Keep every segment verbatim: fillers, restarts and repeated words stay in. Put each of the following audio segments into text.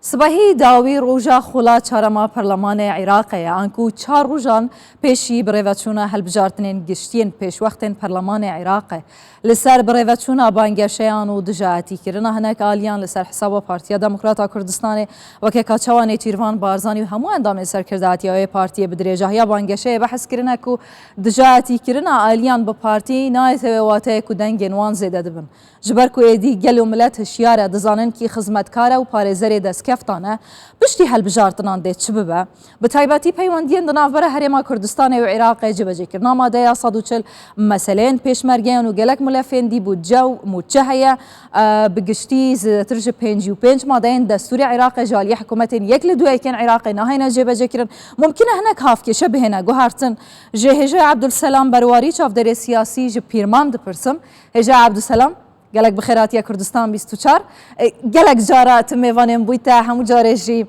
Sibehî dawî roja xula çarema Perlemanê Iraqê ye, anku çar rojan pêşî birêveçûna hilbijartinên giştiyên pêşwextên Perlemanê Iraqê. Li ser birêveçûna bangeşeyan û dijaetîkirina hinek aliyan li ser hesaba Partiya Demokrata Kurdistanê, weke ka çawa Nêçîrvan Barzanî û hemû endamên serkirdatiya wê partiyê bi dirêjahiya bangehê behs kirine ku dijaetîkirina aliyan bi partî nayête wê wateyê ku dengên wan zêde dibin. Ji ber ku êdî gel û milet hişyar e, dizanin kî xizmetkar e û parêzerê destkeftan e, piştî hilbijartinan dê çi bibe? Bi taybetî peywendiyên di navbera Herêma Kurdistanê û Iraqê, cibecêkirina madeya sed û çil, meseleyên pêşmergeyan û gelek milefên dî, budce û mûçe heye. E, bi giştî zêdetir ji pêncî û pênc madeyên destûrê Iraqê ji aliyê hikûmetên yek li duyekên Iraqê nahêne cêbecêkirin. Mumkin e hinek havkêşe bihêne guhertin. Ji Hêja Abdulselam Berwarî, çavdêrê siyasî ji Pîrmam dipirsim. Hêja Abdulselam, gelek bi xêr hatiye Kurdistan bîst û çar. E, gelek cara tu mêvanên bûyte, hemû carê jî,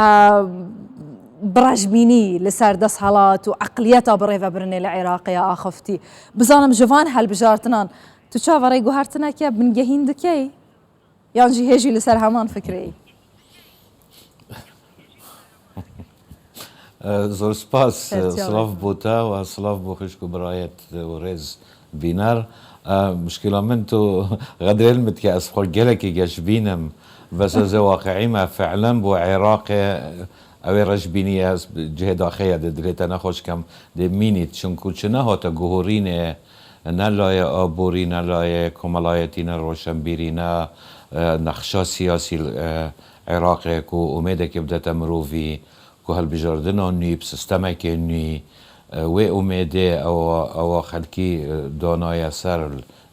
e, bi rejbînî li ser desthilat û eqliyeta birêvebirinê li Iraqê ya axaftî. Bizanim ji van hilbijartinan tu çaverê guhertineke bingehîn dikey? Yan jî hê jî li ser heman fikrê yî? Zor spas, Setiya silav bo te û silav bo xwişk û birayet û rêz bîner. Muşkila min tu xedrê li min dike, ez xwe gelekî geşbîn im. Bes ez ê waqiî me, fiilen bo Iraqê ew ê reşbînî ye, ez cihê daxê ye, dê dilê te nexweş kem, dê mînît, çinku çi nehate guhorînê, ne layê aborî, ne layê komelayetî, ne roşenbîrî, ne, e, nexşa siyasî, e, Iraqê ku umêdekê bidete mirovî, ku hilbijardina nû bi sistemekê nû, e, wê umêdê ewa, ewa xelkî, e, danaye ser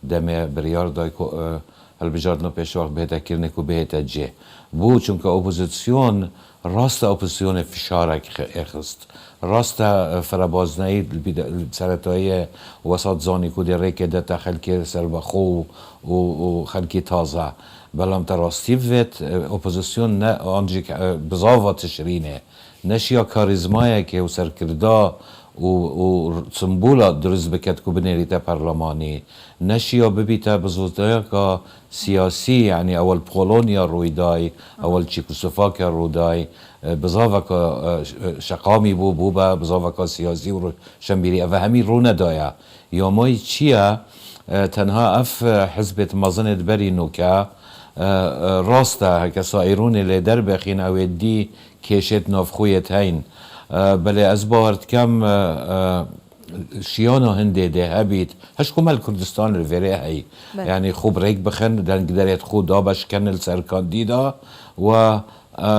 demê biryar day ku, e, hilbijartina pêşwext bihête kirinê ku bihête cê. Bû, çunke opozîsyon, rast e, opozîsyonê fişarek xi-, êxist. Rast e, firebaznayî li bîde-, li seretayê wesat zanî ku dê rêkê dete xelkê serbexwe û, û, û xelkê taze. Belam te rastî bivêt, e, opozîsyon ne ancîk, e, bizava tişrînê. Neşiya karîzmayekê û serkirda û, û simbola dirust biket ku binêrîte perlemanî. Neşiya bibîte bizûteyeka siyasî, yanî ewel Polonya rûyday, ewel Çîkoslovakiya rûday, e, bizaveka, e, ş-, e, şeqamî bû, bûbe bizaveka siyasî û roşenbîrî. Ev hemî rûnedaye. Yamayî çi ye? E, tenha ev, e, hizbêt mezin ê di berî nûke, e, e, rast e, heke Saîrûnê lê derbexîn, ew ê dî kêşêt navxwe yêt heyn. E, belê ez bawer dikem, e, e, şiyana hindê dê hebît. Hişk û mel Kurdistan li vêrê heyî. Belê. Yanî xwe bi rêk bixin, dengderêt xwe dabeş kin li ser kandîda we, e,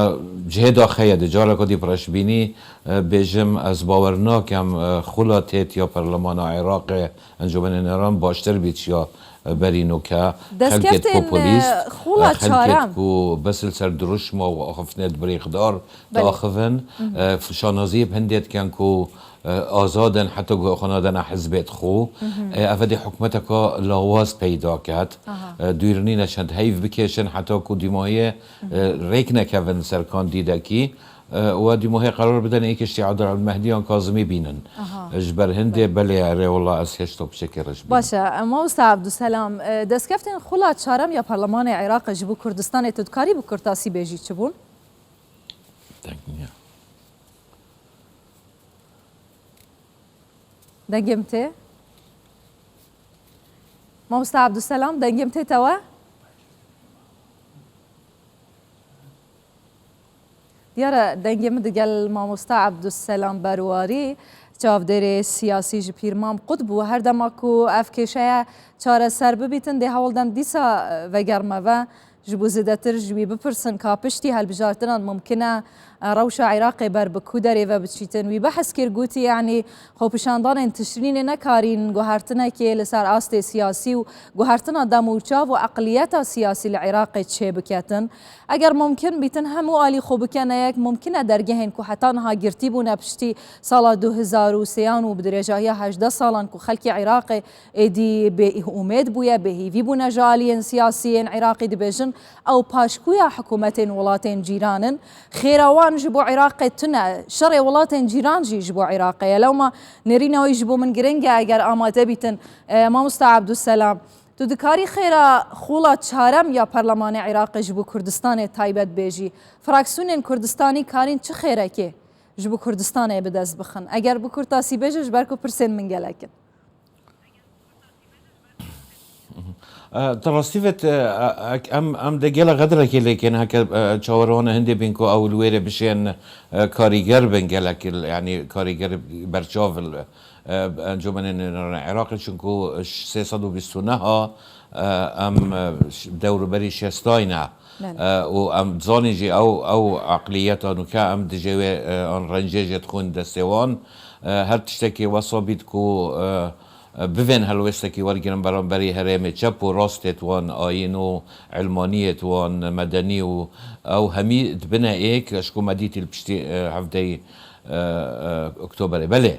cihê daxê ye. Di careke dî bi reşbînî, e, bêjim, ez bawer nakem, e, xula têt ya Perlemana Iraqê, Encûmenê Neran baştir bît ya, e, berî nûke. Xelkêt Destkeftên, populîst, e, xula e, xelkêt çarem. Ku bes li ser dirûşma û axiftinê di birîxdar Belê. Diaxivin, e, f-, şanaziyê bi hindê dikin ku, e, azad in heta ku xwe nadene hizbêt xwe. E, ev dê hikûmeteka lawaz peyda ket. Aha. E, dûr nîne çend heyv bikêşin heta ku dîmahiyê, e, rêk nekevin ser kandîdekî. E, we dîmahiyê qerar bidin ê kiştî Abdulmehdiyan Kazimî bînin. Aha. E, ji ber hindê belê erê wela ez hêşta piçekê reş bînim. Baş e, e, mamosta Abdulselam, e, destkeftên xula çarem ya Parlemanê Iraqê ji bo Kurdistanê tu dikarî bi kurtasî bêjî çi bûn? Deng niye? Dengê min tê? Mamosta Abdulselam, dengê min tê te we? Diyar e, dengê min digel mamosta Abdulselam Berwarî, çavdêrê siyasî ji Pîrmam qut bû. Her dema ku ev kêşeye çareser bibîtin, dê hewl dem dîsa, e, vegerme ve. Ji bo zêdetir ji wî bipirsin ka piştî hilbijartinan mumkin e, e, rewşa Iraqê ber bi ku derê ve biçîtin. Wî behs kir, gotî, yanî xwepişandanên Tişrînê nekarîn guhertinekê li ser astê siyasî û guhertina dem û çav û eqliyeta siyasî li Iraqê çêbiketin. Eger mumkin bîtin hemû alî xwe bikene yek, mumkin e dergehên ku heta niha girtî bûne piştî sala du hezar û sêyan û bi dirêjahiya hejdeh salan ku xelkê Iraqê êdî bê umêd bûye, bêhîvî bûne ji aliyên siyasî yên Iraqî, dibêjin ew paşkuya hikûmetên welatên cîran in. Xêra wan ji bo Iraqê tune, şerê welatên cîran jî ji bo Iraqê ye. Lewma nêrîna wî ji bo min giring e, eger amade bîtin, e, mamosta Abdulselam, Tu dikarî xêra xola çarem ya Perlemanê Iraqê ji bo Kurdistanê taybet bêjî? Fraksiyonên Kurdistanî karîn çi xêrekê ji bo Kurdistanê bi dest bixin? Eger bi kurtasî bêje, ji ber ku pirsên min gelek in. E, Di rastî ve, e, e, em, em de gela xedrekê lêkin heke, e, çawerwana hindê bin ku ew li wêrê bişên, e, karîger bin gelek, yanî karîger berçav, e, Encûmenê Nûnerên Iraqê, çunku sê sed û bîst û neh a, e, em, e, ş-, dewrûberî şestay ne. Belê. E, û em dizanîn jî ew, ew eqliyeta nûke em dijê wê, e, an rencê jê dixwin destê wan. E, her tiştekî wesa bît ku, e, e, bivên helwêstekî wergirin beramberî herêmê çep û rastê wan, ayîn û ilmaniyê wan, medenî û ew hemî dibine êk, ji ku me dîtî li piştî, e, hevdeyî, e, e, Oktoberê. Belê,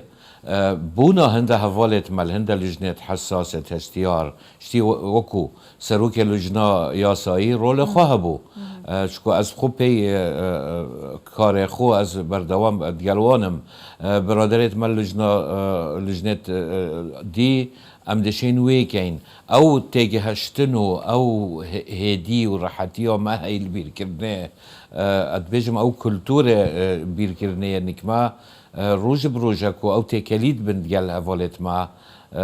e, bûna hinde hevalêt me li hinde lijnêt hesasêt hestiyar, ştî we-, wekû serokê lijna yasayî rolê xwe hebû. E, çku ez xwe pey, e, e, karê xwe ez berdewam digel wan im. E, biraderêt me lijna, e, lijnêt, e, dî, em dişên wê keyn. Ew têgihiştin û ew hê-, hêdî û rehetiya me hey li bîrkirinê, e, ez dibêjim ew kulturê, e, bîrkirinê ye nik me, e, roj bi roje ku ew têkelî dibin digel hevalêt me, e,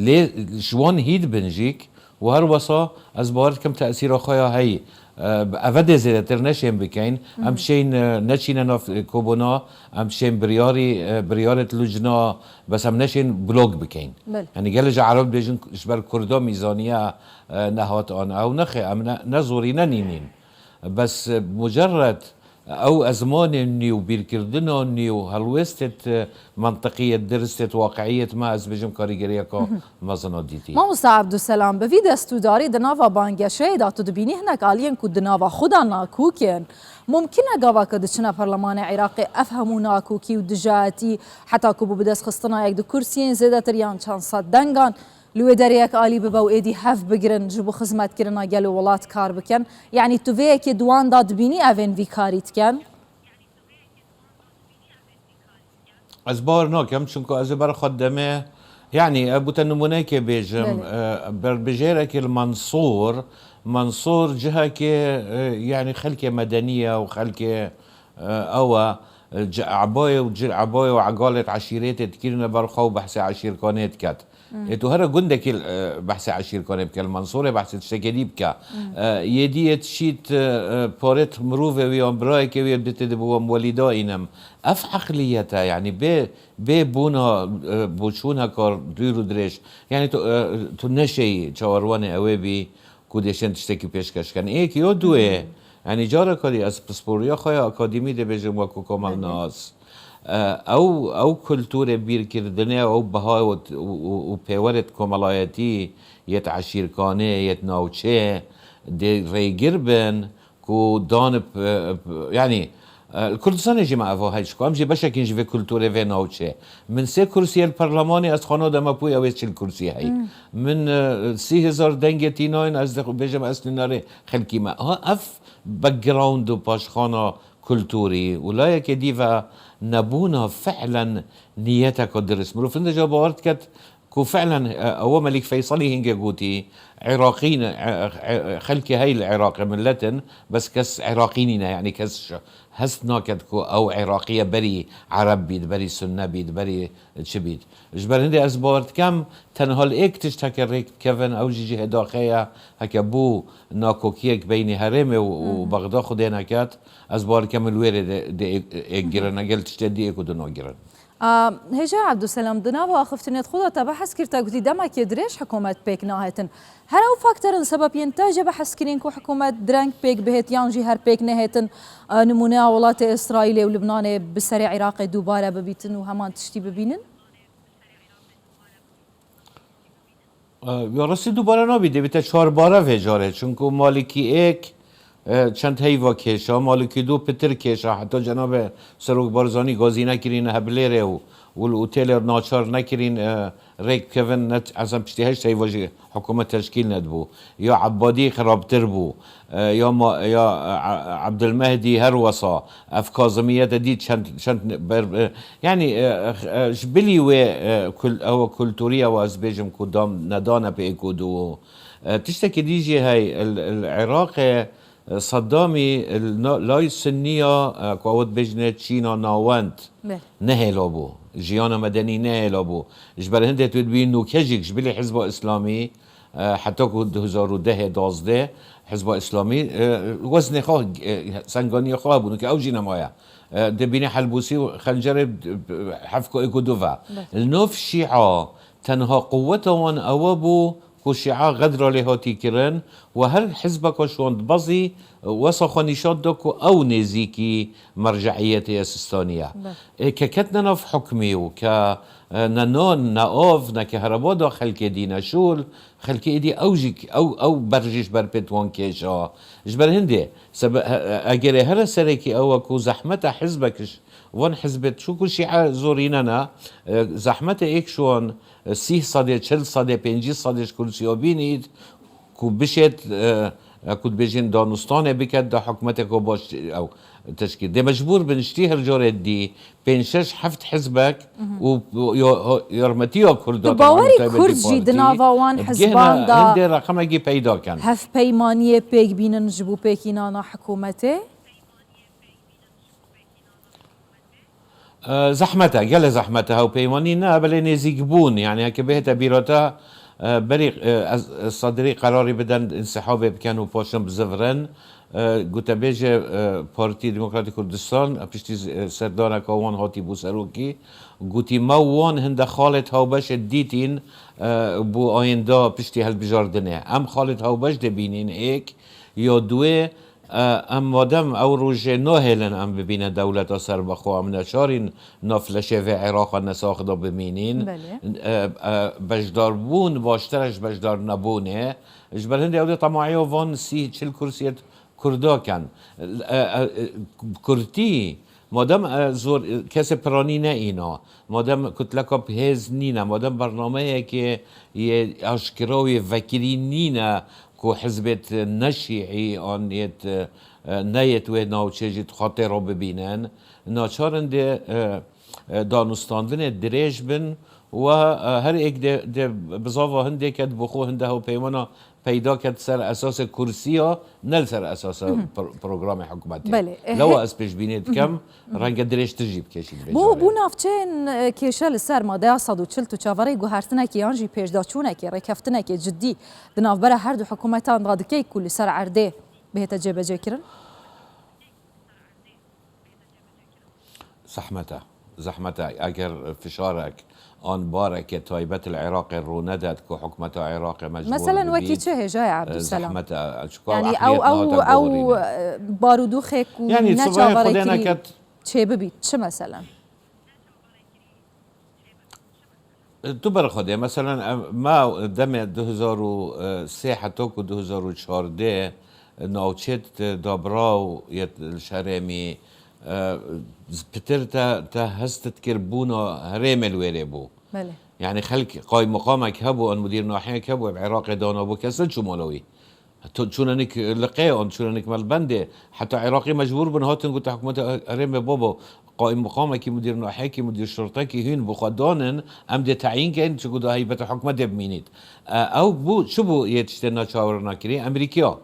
lê ji wan hî dibin jîk û her wesa ez bawer dikim tesîra xwe ya heyî. E, bi evedê zêdetir neşên bikeyn, em şên, e, neçîne nav, e, kobûna, em şên biryarî, e, biryarêt lijna, bes em neşên blok bikeyn. Belê. Yanî gelê ji Ereb dibêjin ji ber Kurda mîzaniya, e, nehat an ew nexê, em ne, ne zorîne nînîn. Bes, e, mucerred ew ezmanên nî û bîrkirdinan nî û helwêstêt, e, mentiqiyêt, diristêt, waqiiyêt me, ez bêjim karîgeriyeka mezin a dîtî. Mamosta Ebdulselam, bi vî destûdarî di nava bangeşeyê de tu dibînî hinek aliyên ku di nava xwe de nakûk in. Mumkin e gava ku diçine Perlemanê Iraqê ev hemû nakûkî û dijayetî heta ku bû bidestxistina yek du kursiyên zêdetir yan çend sed dengan li wê derê yek alî bibe û êdî hev bigirin ji bo xizmetkirina gel û welat kar bikin? Yanî tu vê yekê di wan de dibînî evên vî karî dikin? Ez bawer nakim, çunku ez ê ber xwe demê, yanî, e, bo te nimûneyekê bêjim, Belê. e, berbijêrekî li Mensûr, Mensûr cihekê, e, yanî xelkê medenî ye û xelkê, e, ew e, e, ci ebayê û ci ebayê û egalêt eşîretê dikirine ber xwe û behsê eşîrkanê diket. Ê tu here gundekî, e, behsê eşîrkanê bike, li Mansorê behsê tiştekê dî bike. E, yê dî yê tişît, e, e, parêt mirovê wî yan birayekê wî dite de bi wan welî da înim. Ev eqliyet e, yanî bê, bê bûna, e, boçûneka dûr û dirêj. Yanî tu, e, tu neşeyî çawerwanê ewê bî ku dêşên tiştekî pêşkeş kin. Êk yo duê, yanî careka dî ez pisporiya xwe ya akademî dê bêjim wekû komelnas. E, ew, ew kulturê bîrkirdinê, ew biha û, û, û, û pêwerêt komelayetî, yêt eşîrkanê, yêt navçê, dê rêgir bin ku danip, e, e, yanî, e, li Kurdistanê jî me eva hey, çiko em jî beşekîn ji vê kulturê vê navçê. Min sê kursiyê li perlemanê, ez xwana de me pû ew ê çil kursiyê hey. Min, e, sî hezar dengê tînayên, ez dixwe bêjim ez nûnerê xelkî me. Ha, ev background û paşxana kulturî û layekê dî ve nebûna fi'len niyeteka dirist. Mirov hinde ca bawer diket ku fi'len, e, ewa Melîk Feysalî hingê gotî, Iraqî ne, e, e, xelkê hey li Iraqê millet in, bes kes Iraqî nîne, yanî kes ş-, hest naket ku ew Iraqî ye berî Ereb bît, berî Sunne bît, berî çi bît. Ji ber hindê ez bawer dikem, tenha li êk tişt heke rêk dikevin, ew jî cihê daxê ye, heke bû nakokiyek beynî herêmê û, û Bexda xwedê neket, ez bawer dikem li wê rê dê, dê êk, êk girin, ne gel tiştê dî êk û du nagirin. A, Hêja Ebdulselam, di nava axiftinê xwe de te behs kir, te gotî demekê dirêj hikûmet pêk nahêtin. Her ew faktorên sebep yên te jê behs kirîn ku hikûmet direng pêk bihêt yan jî her pêk nehêtin, e, nimûneya welatê Îsraîlê û Libnanê bi serê Iraqê dubare bibîtin û heman tiştî bibînin? E, ya rastî dubare nabî, dê bite çar bare vê carê. Çunku Malikî êk, e, çend heyva kêşa, Malikî du pitir kêşa, heta cenabê Serok Barzanî gazîne kirîne Heblêrê û û li otêlê naçar nekirîn, e, rêk bikevin, ne, ez em piştî heşt heyva jî hikûmet teşkîl nedibû. Ya Ebadî xirabtir bû, e, ya ma-, ya, e, E-, Ebdulmehdî her wesa, ev Kazimiyete dî çend, çend ber, e, yanî, e, e, ji bilî wê, e, kul-, ew kultûrî ew ez bêjim ku dam-, nedane pê êk û du. E, tiştekî dî jî hey, il, il Iraqê, e, Saddamî, il na-, lay Sunniya, e, ku ew dibêjine Çîna Navend, Bê. nehêla bû. Jiyana medenî nehêla bû. Ji ber hindê tu dibî nûke jî ji bilî Hizba Îslamî, e, heta ku du hezar û dehê dazdeh Hizba Îslamî, e, weznê xwe, e, senganiya xwe hebû, nûke ew jî nemaye. E, dibîne helbûsî û xencerê, e, hevko êk û du ve. Bê. Li nav Şîa tenha quweta wan ewe bû ku Şîa xedra lê hatî kirin û her hizbeka ji wan dibezî, wesa xwe nîşan da ku ew nêzîkî merceiyetê ye, Sistaniye. Be. Ê, ke ketine nav hukmî û ke, e, ne nan, ne av, ne kehreba da xelkê dî, ne şûl, xelkê êdî ew jî, ew, ew ber jî ji ber pê wan kêşa. Ji ber hindê, sebe-, e, e, egerê here serekî ew e ku zehmeta hizbek ji van hizbê, çunku Şîe zorîne ne, e, zehmeta êk ji wan, e, sîh sedê, çil sedê, pêncî sedê ji kursiya bînît, ku bişêt, e, e, ku dibêjin danûstanê biket, da hikûmeteke baş ew teşkîl. Dê mecbûr bin ji tî her carê dî pênc şeş heft hizbek Mhm. û, û yo-, ho-, yarmetiya Kurda Tu bawerî taybetî Kurd jî partî, di nava wan bigihne hizban de hindê reqemekî peyda ken. hevpeymaniyê pêk bînin ji bo pêkînana hikûmetê? E, zehmet e, gelê zehmet e, hewpeymanî ne, belê nêzîkbûn, yanî heke bihête bîra te, e, berî, e, ez, e, Sedrî qerarî bidin, însihabê bikin û paşin bizivirin. E, gotebêjê, e, Partî Demokratîk Kurdistan, e, piştî z-, e, serdaneka wan hatî bû serokî, gotî me wan hinde Xalid Hawbeş dîtîn, e, bû ayên da piştî hilbijardinê. Em Xalid Hawbeş dê bînîn êk, ya duê, E, em madem ew rojê nahêlin em bibîne dewleta serbixwe, em neçarîn nav leşê vê Iraqa nesax de bimînîn. Belê. E, e, beşdarbûn baştir e ji beşdarnebûnê. Ji ber hindê ew dê temaiya van sî çil kursiyê Kurda ken. E, e, e, kurtî, madem, e, zor, e, kesê piranî ne îna, madem kutleka bi hêz nîne, madem bernameyekê yê aşkira wê vekirî nîne, ku hizbêt ne şîî an yêt, e, ne yêt wê navçê jî dixwe tê re bibînin. Naçar in dê, e, e, danûstandinê dirêj bin û, e, her êk dê, dê bizava hindê ke dibo xwe hinde hewpeymana peyda ket ser esasê kursiya, ne li ser esasa Mhm. pro-, programê hikûmetê. Belê. E, Lewa he- ez pêşbînê dikem, Mhm. renge dirêjtir jî bikêşî dibê Bo, carê. Bo navçeyên, e, kêşe li ser madeya sed û çil tu çaverê guhertinekê yan jî pêşdaçûnekê, rêkeftinekê cidî di navbera her du hikûmetan de dikey ku li ser erdê bihête cêbecêkirin? Zehmet e. Zehmet e. Eger fişarek an bareke taybet li Iraqê rûnedet ku hikûmeta Iraqê mecbûr Meselen bibît, wekî çi hêjayê e, Ebdulselam? Zehmet e. Çikar Yanî ew, ehliyet ew, nehate ew, gohurîne. e, barûdûxê ku Yanî ne sibahê çaverê Xwedê kirî neket. çê bibît. Çi meselen? Tu berxwedê, meselen, em, me demê du hezar û sê heta ku du hezar û çardeh navçê te dabra û yet li şerê mî, e, pitir te, te hest dikir bûna herêmê li wêrê bû. Belê. Yani xelk qaymeqamek hebû, an mudîr nahiyek hebû, ev Iraqê dana bû, kes neçû mala wî. To-, çûne nik li qê an, çûne nik melbendê. Heta Iraqî mecbûr bûn hatin, gote hikûmeta herêmê babo, qaîmqamekî, mudîr nahiyekî, mudîr şurtekî hûn bi xwe danin, em dê teyîn kein, çiku da heybeta hikûmetê bimînît. E, ew bû, çi bû yê tiştê neçawerna kirî? Emerîkiya.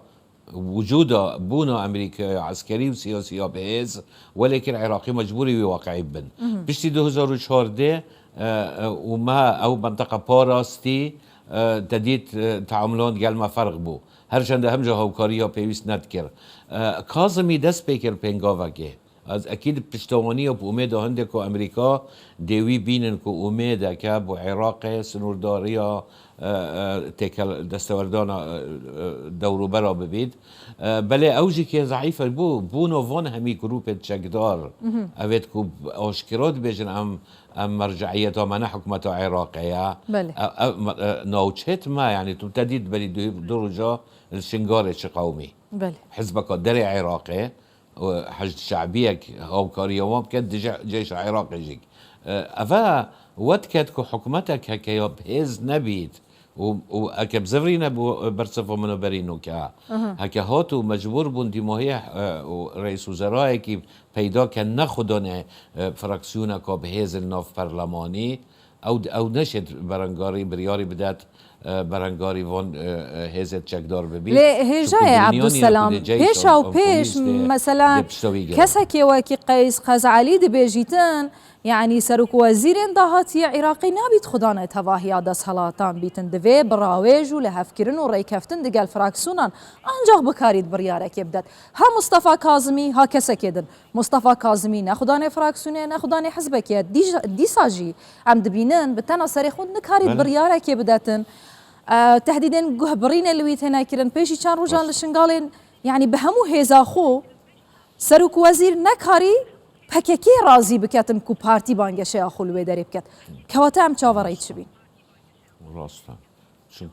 Wicûda, bûna Emerîkaya eskerî û siyasî ya bihêz, welê kir Iraqî mecbûrî wî waqiî bibin. Mhm. Piştî du hezar û çardeh, e, e, û me ew menteqa parastî, e, te dît, e, teamulon digel me ferq bû. Her çende hemca hawkariya pêwîst nedikir. E, Kazimî dest pê kir pêngavekê. Ez ekîd piştewaniya bi umêda hindê ku Amerîka dê wî bînin ku umêdeke bo Iraqê sinûrdariya, e, e, têkel destewerdana, e, e, dewrûbera bibît. E, belê ew jî kê zeîf e, bû, bûno van hemî grûpê çekdar. Mhm. Evêt ku aşkira dibêjin em, em merceiyeta me ne hikûmeta Iraqê ye. Belê. E, e, me, e, navçêt me, yanî tu te dît berî du, du roja li Şingalê çi qewmî. Belê. Hizbeka derê Iraqê, û Heşd Şe'biyek hawkariya wan bike, dije ceyşa Iraqê jî. E, eve wet ket ku hikûmetek heke ya bi hêz nebît û, û eke bi zivrîne bo bersiva min û berî nûke. Heke hat û mecbûr bûn dîmahiyê, e, û reîs wezerayekî peyda ke ne xwedane, e, fraksiyoneka bi hêz li nav perlemanî, ew, ew neşêt berengarî, biryarî bidet, e, berengarî van, e, e, hêzê çekdar bibî. Lê hêja ye, Ebdulselam, pêşa û pêş, mesela, kesekê wekî Qeys Xezalî dibêjîtin, yanî serok wezîrên dahatiyê Iraqî nabît xwedane tevahiya desthelatan bîtin. Divê bi rawêj û lihevkirin û rêkeftin digel fraksûnan ancax bikarît biryarekê bidet. Ha Mustafa Kazimî, ha kesekê din. Mustafa Kazimî ne xwedane fraksiyonê, ne xwedane hizbekê ye. Dîj-, dîsa jî em dibînin bi tena serê xwe nikarît biryarekê bidetin. E, tehdîdên guhbirînê li wî têne kirin. Pêşî çend rojan li Şingalê, yanî bi hemû hêza xwe, serok wezîr nekarî P K K razî biketin ku partî bangeşeya xwe li wê derê biket. Kewata em çavereyî çi bîn? Rast e. Çi-,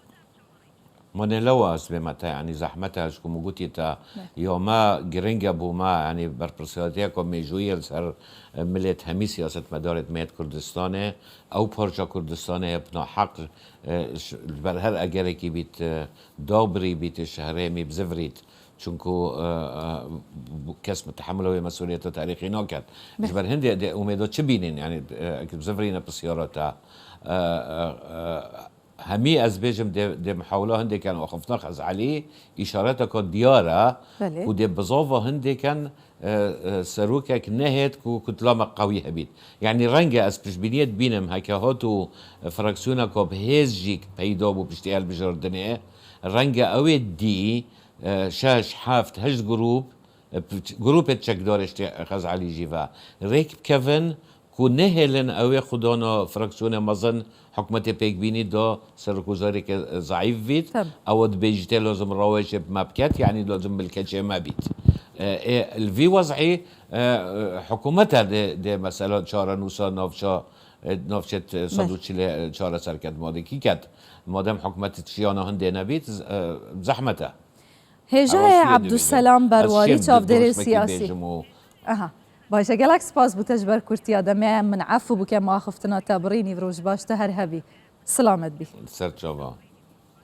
ma ne lewa ez bême te, yanî zehmet e, ji ku min gotî te, ya me giring e bo me, yanî berpirsiyariyeteka mêjûyî ye li ser, e, milêt hemî siyasetmedarêt me yêt Kurdistanê. Ew parça Kurdistanê ye bi naheq, e, ji, li ber her egerekî bît, e, daw birî bît, ji herêmî bizivirît. Çunku, e, e, kes bi tehemula wê mesuliyeta tarîxî naket. Ji ber hindê dê umêda çi bînin, yanî, e, eke bizivirîne pisyara te. E, e, e, Hemî ez bêjim dê, dê mihawila hindêken axiftina Xezalî îşareteka diyar e ku dê bizava hindêken, e, e, serokek nehêt ku kutlame qewî hebît. Yanî renge ez piştbîniyê dibînim heke hat û, e, fraksiyoneka bi hêz jî peyda bû piştî hilbijirdinê. Renge ew ê dî, e, şeş, heft, heşt grûp, e, p-, grûpê çekdarê ji Xezalî jî ve rêk bikevin ku nehêlin ew ê xwedana fraksiyonê mezin hikûmetê pêkbînî da serokuzareke zeîf bît. Ew dibêjî tê lazim rawêjê bi me biket, yanî lazim milkeçê me bît. E, ê, li vî wez'î, e, e, hikûmete dê, dê mesela çarenûsa navça, e, navçet, e, sed û çil çareser ket, madekî ket. Madem hikûmet şiyana hindê nebît, z-, e, zehmet e. Hêja ye Ebdulselam Berwarî, çavdêrê siyasî. Aha. Baş e, gelek spas bo te ji ber kurtiya demê. Min efû bike, me axiftina te birînî, roj baş te her hebî. Silamet bî. Ser çava.